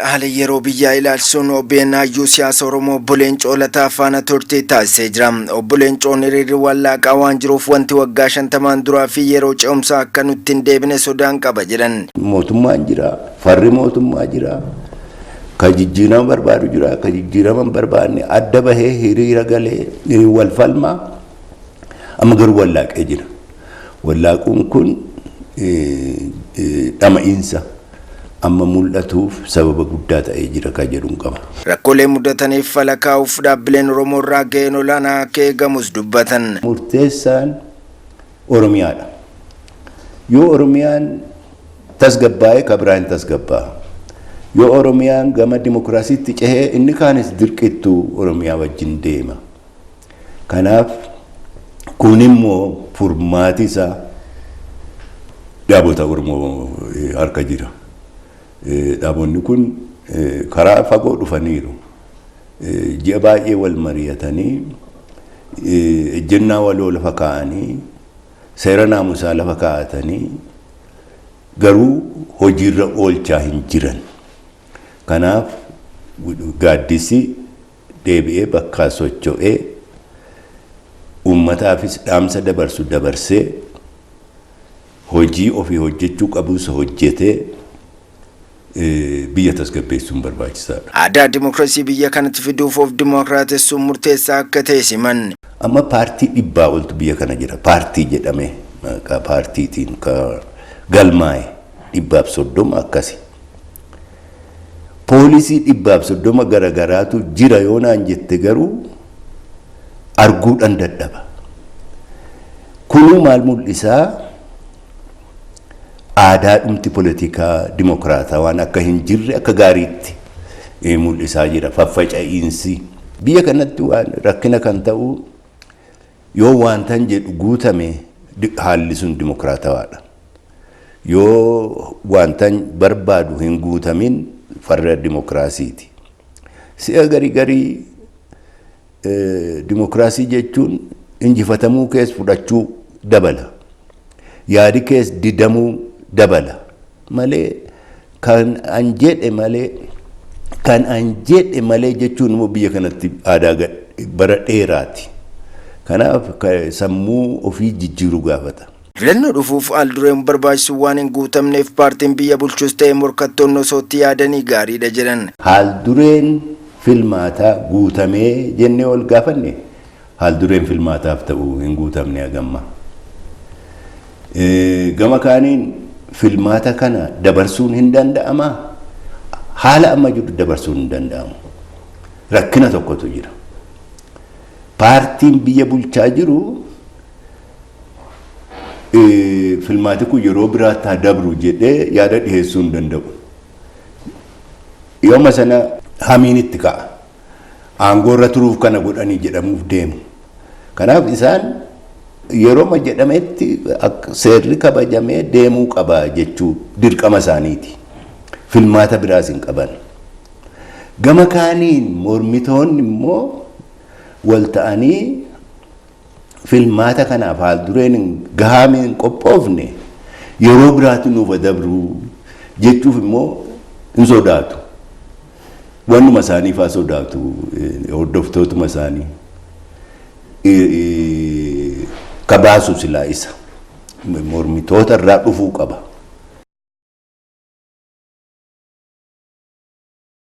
Haala yeroo biyyaa ilaalchisuun OBN hayyuu siyaasa Oromoo Obbo Leencoo Lataa faana turtii taasisee jira. Obbo Leencoon hiriirri wallaaqaa waan jiruuf wanti waggaa 50n duraa fi yeroo ce'umsaa akka nutti hin deebine sodaan qaba jedhan. Mootummaan jira, farri mootummaa jira, ka jijjiirama barbaadu jira, ka jijjiirama hin barbaanne adda bahee hiriira galee wal falmaa amma garuu wallaaqee jira. Wallaaquun kun dhama'iinsa amma mul'atuuf sababa guddaa ta'ee jira kan jedhuun qaba. Rakkoolee mudataniif fala kaa'uuf dhaabbileen Oromoo irraa gaheen olaanaa akka eegamus dubbatan. Murteessaan Oromiyaadha. Yoo Oromiyaan tasgabbaa'e ka biraa hin tasgabbaa'a. Yoo Oromiyaan gama dimokiraasiitti cehee inni kaanis dirqittuu Oromiyaa wajjin deema. Kanaaf kun immoo furmaati isaa dhaabota Oromoo harka jira. Dhaabonni kun karaa fagoo dhufaniiru. Ji'a baay'ee wal mari'atanii ejjennaa waloo lafa kaa'anii seera naamusaa lafa kaa'atanii garuu hojiirra oolchaa hin jiran. Kanaaf gaaddisi deebi'ee bakkaa socho'ee uummataafis dhaamsa dabarsu dabarsee hojii ofii hojjechuu qabus hojjetee biyya tasgabbeessuun barbaachisaadha. Aadaa dimokiraasii biyya kanatti fiduuf of dimokiraatessuun murteessaa akka ta'e siman. Amma paartii 100 oltu biyya kana jira. Paartii jedhamee maqaa paartiitiin ka galmaa'e 130 akkasi. Poolisii 130 garagaraatu jira yoo naan jette garuu arguudhaan dadhaba. Kunuu maal mul'isaa? Aadaa dhumti politikaa dimokiraataa waan akka hin jirre akka gaariitti mul'isaa jira. Faffaca'iinsi. Biyya kanatti waan rakkina kan ta'u yoo waantan jedhu guutame haalli sun dimokiraatawaadha. Yoo waantan barbaadu hin guutamin farra dimokiraasiiti. Si'a garii garii dimokiraasii jechuun injifatamuu kees fudhachuu dabala. Yaadi kees didamuu dabala. Malee kan an jedhe malee kan an jedhe malee jechuun immoo biyya kanatti aadaa bara dheeraati. Kanaaf sammuu ofii jijjiiruu gaafata. Filannoo dhufuuf haal-dureen barbaachisu waan hin guutamneef paartiin biyya bulchus ta'e morkattoonni osoo itti yaadanii gaariidha jedhan. Haal-dureen filmaataa guutamee jennee ol gaafanne haal-dureen filmaataaf ta'u hin guutamne hagamma. Gama kaaniin filmaata kana dabarsuun hin danda'amaa? Haala amma jiru dabarsuun hin danda'amu. Rakkina tokkotu jira. Paartiin biyya bulchaa jiru filmaati kun yeroo biraatti haa dabru jedhee yaada dhiyeessuu hin danda'u. Yooma sana hamiin itti ka'a. Aangoo irra turuuf kana godhanii jedhamuuf deemu. Kanaaf isaan yerooma jedhametti seerri kabajamee deemuu qaba jechuu dirqama isaaniiti. Filmaata biraas hin qaban. Gama kaaniin mormitoonni immoo wal ta'anii filmaata kanaaf haal dureen hin gahaamee hin qophoofne yeroo biraatti nuuf dabru jechuuf immoo hin sodaatu. Wannuma isaanii faa sodaatu hordoftootuma isaanii. Ka baasu silaa isa. Mormitoota irraa dhufuu qaba.